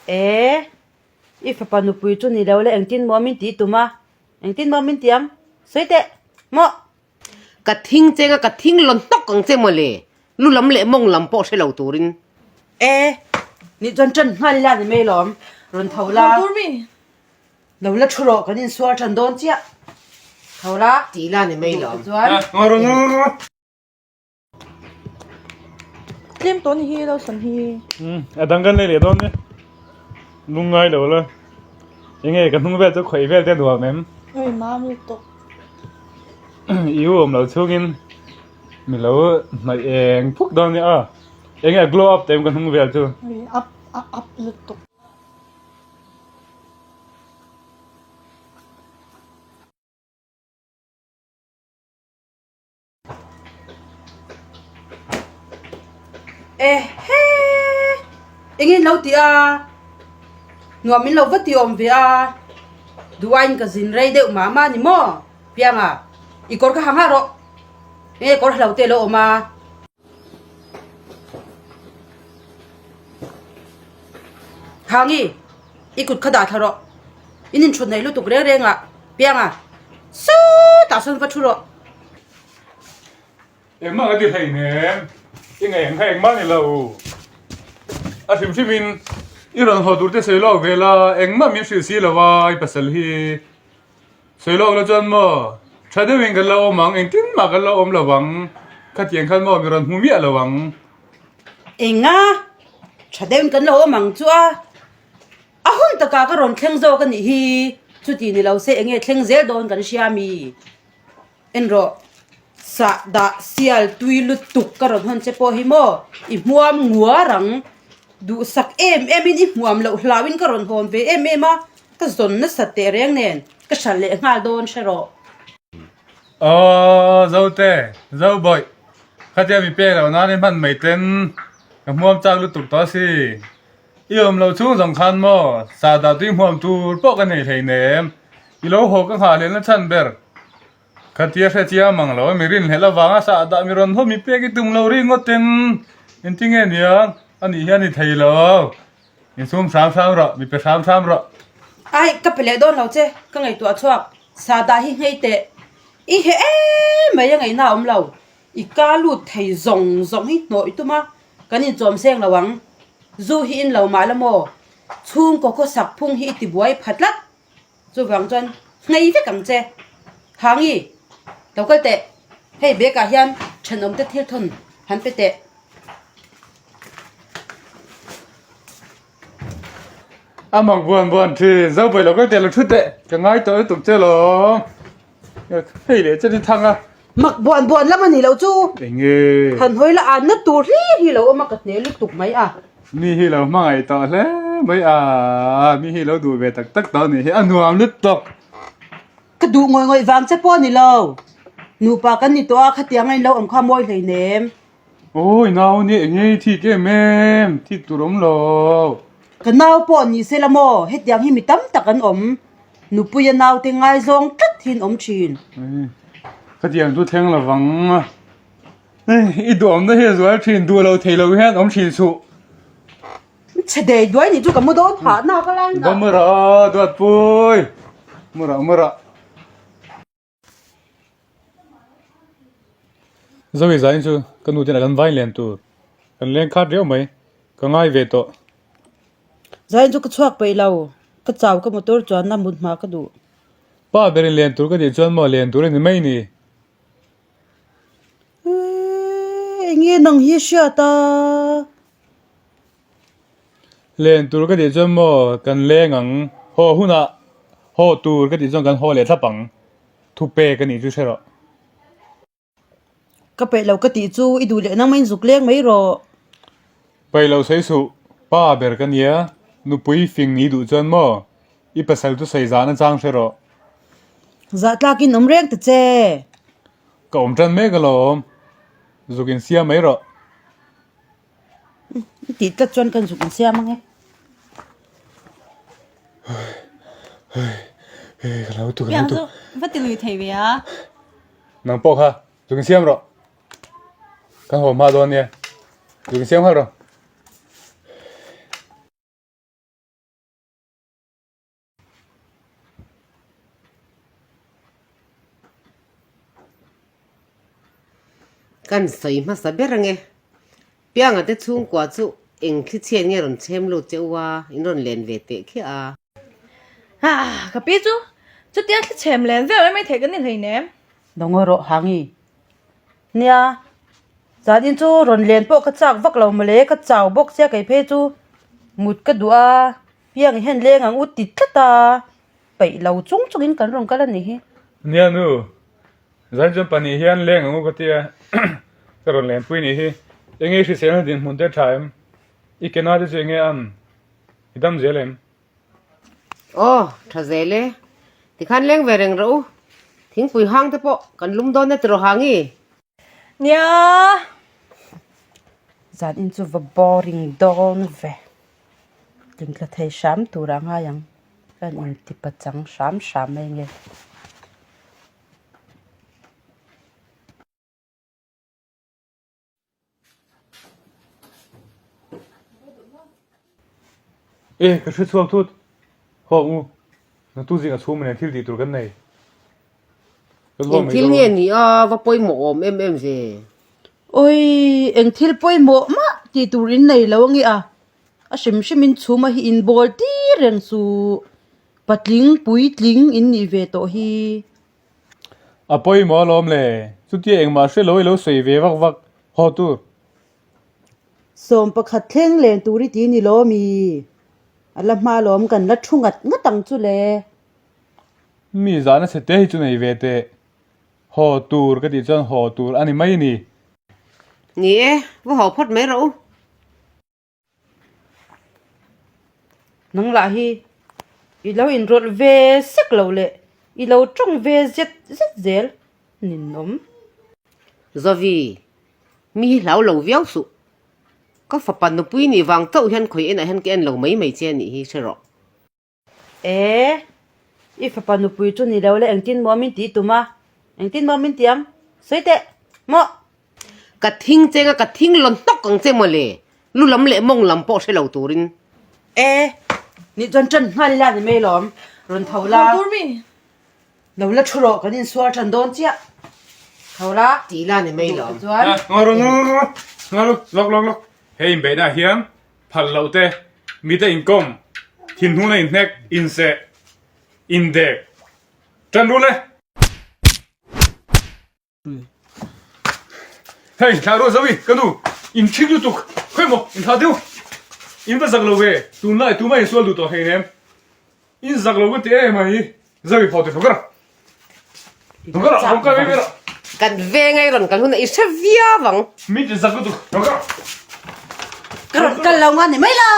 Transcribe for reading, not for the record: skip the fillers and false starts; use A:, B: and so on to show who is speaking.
A: E, i fapa nupui chu ni lo la engtin maw min tih tum a? Engtin maw min ti ang? Sawi teh, maw?
B: Ka thing cheng a, ka thing lawn hnawk ang che mawle, lu lam leh mawng lam pawh hre lo turin.
A: E, nih chuan ṭan nghal ila ni mai lawm, rawn tho la.
C: Tho tur mi?
A: Lo la thu rawh, kan insual ṭan dawn chiah. Tho la.
B: Tih la ni mai lawm.
A: Chuan.
C: Tlem tawh ni hi lo sawn hi.
D: Umm a dang kan lei leh dawn nia. Lung ngai lo la. Enge ka hnung vel chu khawih vel te nuam em?
C: Oi mam lutuk.
D: I u awm lo chhungin mi lo hnaih eng phuk dawn nia a. Enge a glow up te em ka hnung vel chu.
C: Oi up up lutuk.
A: Ehe! Engin lo ti a? Nuam min lo va ti awm ve a. Duh aiin ka zin rei deuh mah mah ni maw? Pianga, i kawr kha ha nghah rawh. Enge kawr hlo te a lo awm a? Hangi, i kut kha dah thla rawh. In inthut nei lutuk reng reng ah. Pianga, sawtah sawn va thu rawh.
D: Engmah ka ti hlei nem, i ngaih ang kha engmah ni lo. A hrim hrim in i rawn haw tur te sawi lawk ve la, engmah min hrilh si lo a i pasal hi. Sawi lawk la chuan maw, tha deuh in kan la awm ang, engtin mah kan la awm lo ang, khatiang khan maw mi rawn hmu miah lo ang.
A: Enga, tha deuh in kan la awm ang chu a, a hun takah ka rawn thleng zawk a nih hi, chuti ni lo se enge thleng zel dawn kan hria mi. En rawh, sah dah sial tui lutuk ka rawn hawn che pawh hi maw i hmuam nguar ang. Duhsak em em in i hmuam loh hlau in ka rawn hawn ve em em a, ka zawn nasa teh reng nen ka hral leh nghal dawn hre rawh.
D: Aw Zote, Zobawih, khatia mi pek loh nan i hman mai ten ka hmuam chak lutuk tawh a si. I awm loh chhung zawng khan maw sah dah tui hmuam tur pawh ka nei hleinem. I lo haw ka nghah hlelna chhan ber. Khatia hre chiang mang lo a mi rinhlelh avanga sah dah mi rawn haw mi pek i tum lo ri ngawt in engtinge niang a nih hian i thei lo. Insum hram hram rawh, mi pe hram hram rawh.
A: Ai, ka pe leh dawn lo che, ka ngaihtuah chhuak. Sah dah hi nghei teh. I he em mai a ngaihna a awm lo. I ka lut thei zawng zawng hi hnawh i tum a, kan inchawm seng lo ang. Zu hi in lo mah la maw? Chhungkaw khawsak phung hi i tibuai pha tlat. Chuvang chuan nghei vek ang che. Hangi, lo kal teh. Hei bag ah hian thenawm te thil thawn han pe teh.
D: A mak buan buan thin, Zobawi lo kal teh lo thu teh, ka ngai tawh lutuk che lawm. Hei leh chen i thang a.
A: Mak buan buan lam a ni lo chu.
D: Enge.
A: Han hawi la an na tur hlir hi lo awm a ka hne lutuk mai a.
D: Mi hi lo hmangaih tawh hle mai a, mi hi lo duh ve tak tak tawh a nih hi, a nuam lutuk.
A: Ka duh ngawih ngawih vang che pawh a ni lo. Nupa kan ni tawh a, khatiang a in lo awm kha mawi hleinem.
D: Awi nau nia enge i thik em em, thik tur awm lo.
A: Ka nau pawh ni se la maw, hetiang hi mi tam tak an awm. Nupuia naute ngaizawng tlat hi an awm thin.
D: Khatiang chu thleng lo vang. I duhawmna hi a zual thin, duh lo thei lo hian awm thin suh.
A: Chhe dei duai nih chu ka mu dawn phah na ka lai na.
D: Va mu rawh Duatpui, mu rawh mu rawh. Zoe zain chu ka nu ten a kan vain len tur kan leng khat riau mai ka ngai ve tawh.
A: Zain chu ka chhuak peih lo, ka chau ka motor chuan na mut hma ka duh.
D: Pa berin len tur ka tih chuan maw len tur a ni mai ni.
A: Eii enge nang hi hriat a.
D: Len tur ka tih chuan maw kan leng ang, haw hunah haw tur ka tih chuan kan haw leh thlap ang, thu pek a nih chu hre rawh.
A: Ka peih lo ka tih chu i duh leh nang mai in zuk leng mai rawh.
D: Peih lo sawi suh, pa ber ka nia, nupui fing ni duh chuan maw i pasal chu sawi zahna chang hre rawh.
A: Zah tlakin awm reng ta che.
D: Ka awm tan mek alawm, zuk in siam mai rawh.
A: I tih tlat chuan kan zuk insiam ang e.
C: Piang chu va ti lui thei ve a.
D: Nang pawh kha zuk insiam rawh. Kan haw hma dawn nia. Zuk insiam nghal rawh.
B: Kan sawi hmasa ber ange. Pianga te chhungkua chu eng thli chhiat nge rawn chhem lut che u a, in rawn len ve teh khiah a.
C: Haa, ka pi chu chutia thli chhem len vel mai mai theih kan ni hleinem.
A: Dongaw rawh Hangi. Nia, zanin chu rawn len pawh ka chak vak lo mawle, ka chau bawk sia kei phei chu mut ka duh a, Piang hian leng ang u ti tlat a, peih lo chung chungin kan rawn kal a nih hi.
D: Nia nu, Zain chuan pahnih hian leng ang u ka tia, ka rawn lenpui nih hi. Enge i hriselna dinhmun te tha em? I kena te chu enge an? I dam zel em?
B: Aw, tha zel e. Tikhan leng ve reng rawh u. Thingpui hang te pawh kan lum dawn e tiraw hangi?
C: Nia!
A: Zanin chu va boring dawn ve. Tlingtla thei hram turah ngai ang. Ka inti pachang hram hram mai nge.
D: E, ka hre chhuak thut. Haw u, natu zing a chhum nen thil tih tur kan nei. Kan haw
B: Eng
D: mai
B: thil
D: dawn.
B: nge ni a, va pawimawh awm em em ve.
A: Oi, eng thil pawimawh mah tih tur in nei lo ange a. A hrim hrim in chhum a hi in bawl tir reng suh. Patling puitling in nih ve tawh hi.
D: A pawimawh alawm le, chutia engmah hre lo i lo sawi ve vak vak haw tur.
A: 11 thleng len tur i ti ni lo mi? A la hma alawm kan la thu ngat ngat ang chu le.
D: Mi zahna chhe te hi chu nei ve teh. Haw tur ka tih chuan haw tur a ni mai ni.
B: Ni e, va haw phawt mai rawh u.
A: Nang lah hi i lo inrawlh ve sek lo leh i lo tawng ve zet zet zel ninawm.
B: Zovi, mi hi hlau lo viau suh. Ka fapa nupui nih vang chauh hian khawi enah hian ka en lo mai mai che a nih hi hre rawh.
A: E, i fapa nupui chu ni lo le engtin maw min tih tum a? Engtin maw min ti ang? Sawi teh, maw?
B: Ka thing cheng a, ka thing lawn hnawk ang che maw le, lu lam leh mawng lam pawh hre lo turin.
A: E, nih chuan ṭan nghal ila ni mai lawm, rawn tho la.
C: Tho tur mi?
A: Lo la thu rawh, kan insual ṭan dawn chiah. Tho la.
B: Tih la ni mai lawm.
A: Chuan.
D: Ngaw rawh, ngaw rawh, ngaw rawh, lawk lawk lawk. Hei inbeihnaah hian Phal loh te, mite inkawm, thinhnuna inhnek, inseh, indek, ṭan rul e. Hei, thlah ruah Zoe, ka nu, in ṭhing lutuk, khawi maw, in thlah deuh, in va zak lo ve, tunlai tumah insual duh tawh hleinem, in zak lo ka ti em mai, Zoe phaw teh thawk rawh.
B: Kan veng ai rawn kal hunah i hre viau ang.
D: Min ti zak lutuk.
A: Ka rawn kal lo nga ni mai lo.